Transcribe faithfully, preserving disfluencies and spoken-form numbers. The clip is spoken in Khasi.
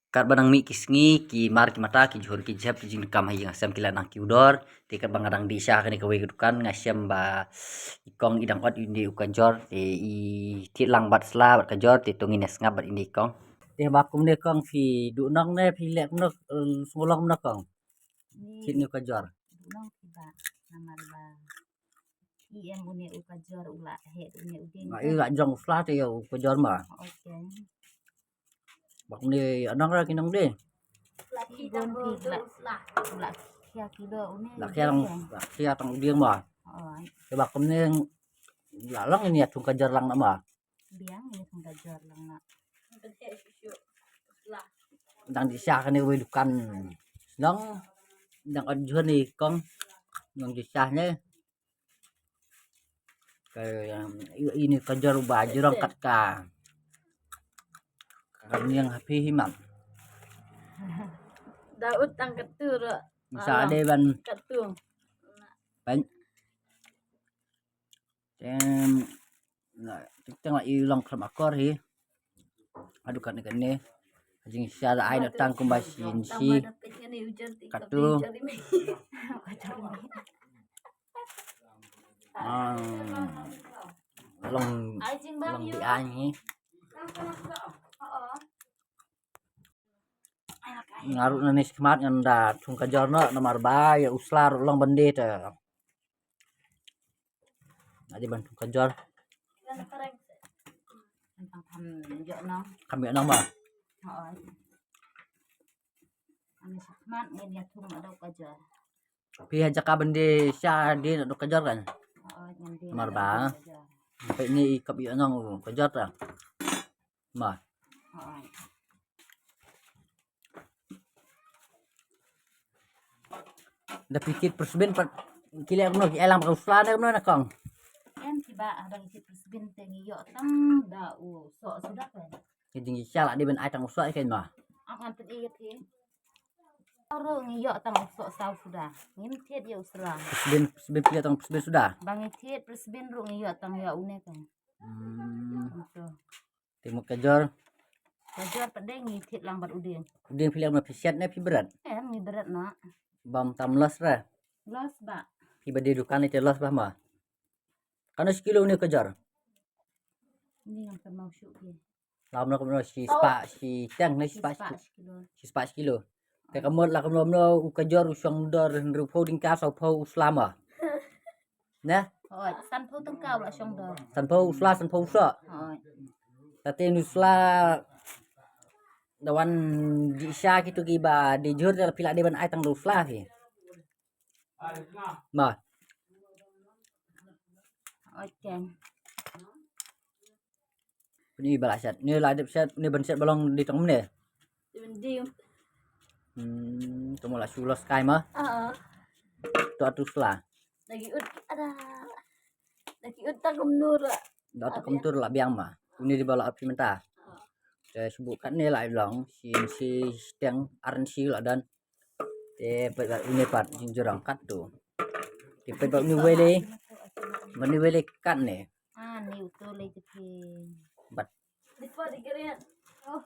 Katba nang mih ki sngi, ki mar ki mata, ki jhur ki jhep, ki jingkam ha ïing ha sem ki la nang kiew dor. Te katba nga dang dih sha kane kawei ka dukan, nga shem ba i kong i dang ot ïa une u kajor. Te i thied lang bad sla bad kajor, te to ngin ïa sngap bad une i kong. Te ba kumne kong phi duh nong ne phi leh kumno, eh, sngewlong kumno kong? Thied une u kajor. Duh nong phi ba, namar ba i em une u kajor u la heh une u dieng. Nga i la jong u sla te ïa u kajor ma. Okay. Bak ni anang ra ki nong de. Ki gon ki la, la khia ki do une. La khia lang, la khia tang dieng ma. Oh. Te bak ni la lang ini atung kajor lang na ma. Biang ini atung kajor lang na. Dang dih sha kane wei dukan. Dang, dang ot jhur ni kong. Dang dih sha ne. Ka, um, i-, ini kajor ba jrong kat ka. Ka niang ha phi hi map. Daud tang katu ro. Sa de ban katu. Ban. Em, na, tik tang la i long khlem akor hi. Haduh katne katne. Jingshisha la ai na tang kumba shisha. Katu. Ah, long, long di ai hi. Nga ruh nangne shakhmat ngan da thung kajor noh namar ba ïa u sla ruh long ban die te. Nga dei ban thung kajor. Kham ïoh nong ba. Nangne shakhmat ngin ïa thung naduh kajor. Phi ha jaka ban die sha die naduh kajor kan. Namar ba phi ni i kap ïoh nong u kajor ta. Ma. Da phi thied pyrshbin pat ki leh kumno, ki ai lang bad u sla ne kumno na kong? Em ki ba, ah, da ngi thied pyrshbin te ngi ïoh tang da u soh suda kan. Ki jingshisha la dei ban ai tang u soh kan ma. Ak ngan pyn-i ïa phi. Ruh ngi ïoh tang u soh saw suda. Ngim thied ïa u sla. Pyrshbin, pyrshbin phi ïoh tang pyrshbin suda. Ba ngi thied pyrshbin ruh ngi ïoh tang ïa une kan. Hmm. Te mut kajor. Kajor pat de ngi thied lang bad u dieng. U dieng phi leh kumno, phi shet ne phi bret? Em, ngi bret na. Bam tam loss re. Loss ba. Phi ba die dukan ite loss ba ma. Kano shi kilo une kajor? Ni ngam pynmau shuh ki. Lam na kumno, shi spah, shi teng ne shi spah shi kilo. Shi spah shi kilo. Te ka mut la kumno kumno u kajor u shong dor hynriewphew tyngka, sawphew u sla ma. Ne? Hooid, sanphew tyngka u la shong dor. Sanphew u sla, sanphew u soh. Hooid. Te une u sla da wan dih sha kito kiba die jhur te phi la dei ban ai tang da u sla phi. Ma. Okay. Phi ni ba la shet. Ni la dep shet, ni ban shet ba long dei tang kumne. Dei ban dei. Hmm, to mo la shu loss kai ma. Ah. To atu sla. Lagi ut ada. Lagi ut tang kumno. Da tang kumno la biang ma. Une dei ba la ap mynta. Te shu buh katne la long, shi, shi teng, ar shi la don. Te peit ba une pat jingjrong katto. Te peit ba une wei le. Ba une wei le katne. Ah, ni uto le te. Bat. Dipo di keren. Oh.